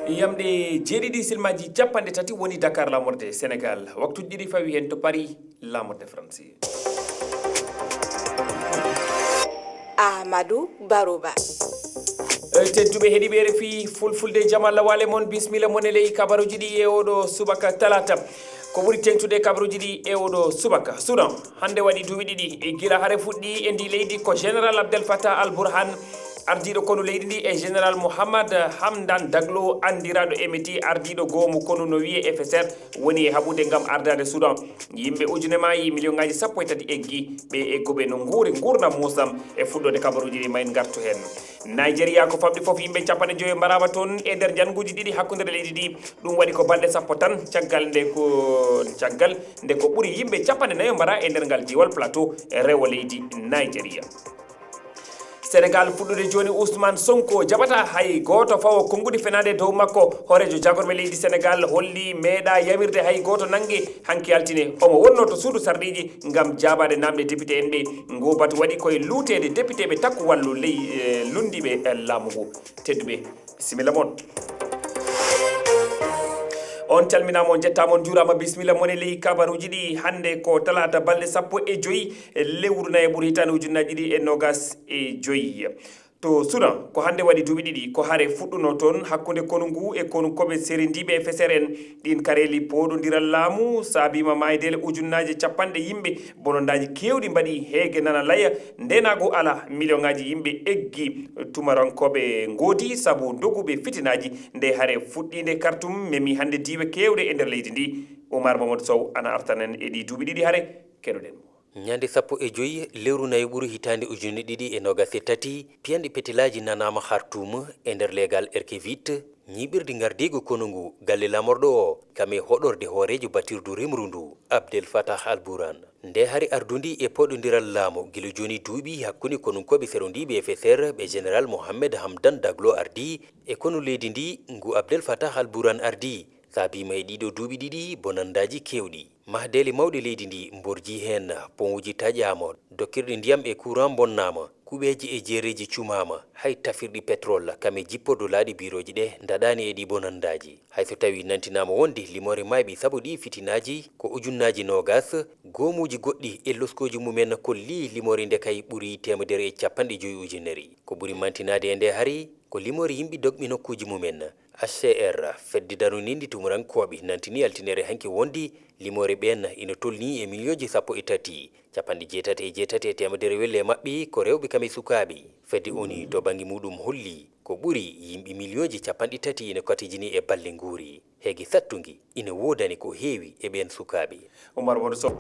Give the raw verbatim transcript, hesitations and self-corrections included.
Yamɗe jeeɗiɗi silmaji capanɗe tati woni Dakar laamorde Sénégal. Waktuji ɗiɗi fawi heen to Paris laamorde France. Amadou Barouba. Tedduɓe heɗiiɓe R F I Fulfulde, jam Allah waale mon, bismilla mon e ley kabaruji ɗi e oɗo subaka talata. Ko ɓuri teeŋtude e kabaruji ɗi e oɗo subaka. Soudan, hannde waɗi duuɓi ɗiɗi e gila hare fuɗɗi e ndi leydi. Ko Général Abdel Fattah Al Burhan, ardiiɗo konu leydi ndi, e Général Mohammad Hamdan Daglo, anndiraaɗo Emeti, ardiiɗo goomu konu no wiyee F S R, woni e haɓude ngam ardaade Soudan. Yimɓe ujune maayi, miliyoŋaaji sappo e tati eggi. Ɓe egguɓe no nguuri nguurndam muusam e fuɗɗoode kabaruji ɗi, ma en ngartu heen. Nigeria, ko famɗi fof, yimɓe capanɗe joyo mbaraama toon e nder njannguuji ɗiɗi hakkunde leydi ndi. Ɗum waɗi ko balɗe sappo tan caggal nde ko, caggal nde ko ɓuri yimɓe capanɗe nayo mbara e nder ngal diiwal Plateau, rewo leydi Nigeria. Sénégal, fuɗɗude jooni, Ousmane Sonko jaɓataa hay gooto fawo konnguɗi fenaande dow makko. Hooreejo jaagorɓe leydi Sénégal holli meeɗaa yamirde hay gooto nannge hanki altine. Omo wonnoo to suudu sarɗiiji ngam jaabaade naamɗe depite en ɓe. Ngoo batu waɗi koye luuteede depiteeɓe takku wallu ley, eh, lunndiiɓe, eh, laamu ngu. Tedduɓe, bisimilla mon. On calminaama, on njettaama, on njuuraama, bisimilla mon e ley kabaruuji ɗi. Hannde ko talaata, balɗe sappo e joyi lewru nayaɓuru, hitaande ujunnaaji ɗiɗi e noogas e joyi. To Soudan, ko hannde waɗi duuɓi ɗiɗi ko hare fuɗɗunoo toon hakkunde konu ngu e konunkooɓe serendiiɓe F S R en. Ɗiin kareeli pooɗondiral laamu saabiima maaydeele ujunnaaje capanɗe yimɓe, bonondaaji keewɗi mbaɗi heege nana laya, ndeenaagu alaa, miliyoŋaaji yimɓe eggi, tumarankooɓe ngoodi sabu doguɓe fitinaaji. Nde hare fuɗɗiinde Khartoum memi hannde diiwe keewɗe e nder leydi ndi. Oumar Mamadou Sow ana artan en e ɗii duuɓi ɗiɗi hare, keɗoɗen mo. Ñande sappo e joyi lewru nayaɓuru hitaande ujunere ɗiɗi e noogas e tati, piyanɗe petelaaji nanaama Khartoum e nder leegal Erkevit, ñiiɓirde ngardiigu konu ngu galle laamorɗo o, kam e hoɗorde hooreejo batirdu remru ndu, Abdel Fattah Al Burhan. Nde hari ardundi e pooɗondiral laamu gila jooni duuɓi hakkunde konunkooɓe serondiiɓe e F S R ɓe Général Mohamed Hamdan Daglo ardii e konu leydi ndi ngu Abdel Fattah Al Burhan ardii, saabiima e ɗiɗo duuɓi ɗiɗi bonandaaji keewɗi. Mahdeele mawɗe leydi ndi mborjii heen, ponwuji taƴaama, dokkirɗe ndiyam e kuuran mbonnaama, kuɓeeje e jeereeji cumaama, hay tafirɗi petrol kam e jippordu laaɗe birooji ɗe ndaɗaani e ɗii bonandaaji. Hay so tawii nantinaama wonde limoore maayɓe sabu ɗii fitinaaji ko ujunnaaji noogas, goomuuji goɗɗi e loskooji mum en kollii limoore nde kay ɓurii teemedere e capanɗe joyi ujunere. Ko ɓuri mantinaade e nde hari ko limoore yimɓe dogɓe nokkuuji mum en. H C R, fedde daraniinde tumurankooɓe, nantini altine hanki wonde limoore ɓeen ina tolnii e miliyonji sappo e tati, capanɗe jeetati e jeetati e teemedere welle e maɓɓe ko rewɓe kam e sukaaɓe. Fedde ONU to bannge muɗum holli ko ɓuri yimɓe miliyonji capanɗe tati ina katijini e balle nguuri. Heege sattunge ina woodani ko heewi e ɓeen sukaaɓe. Umar Won Sow.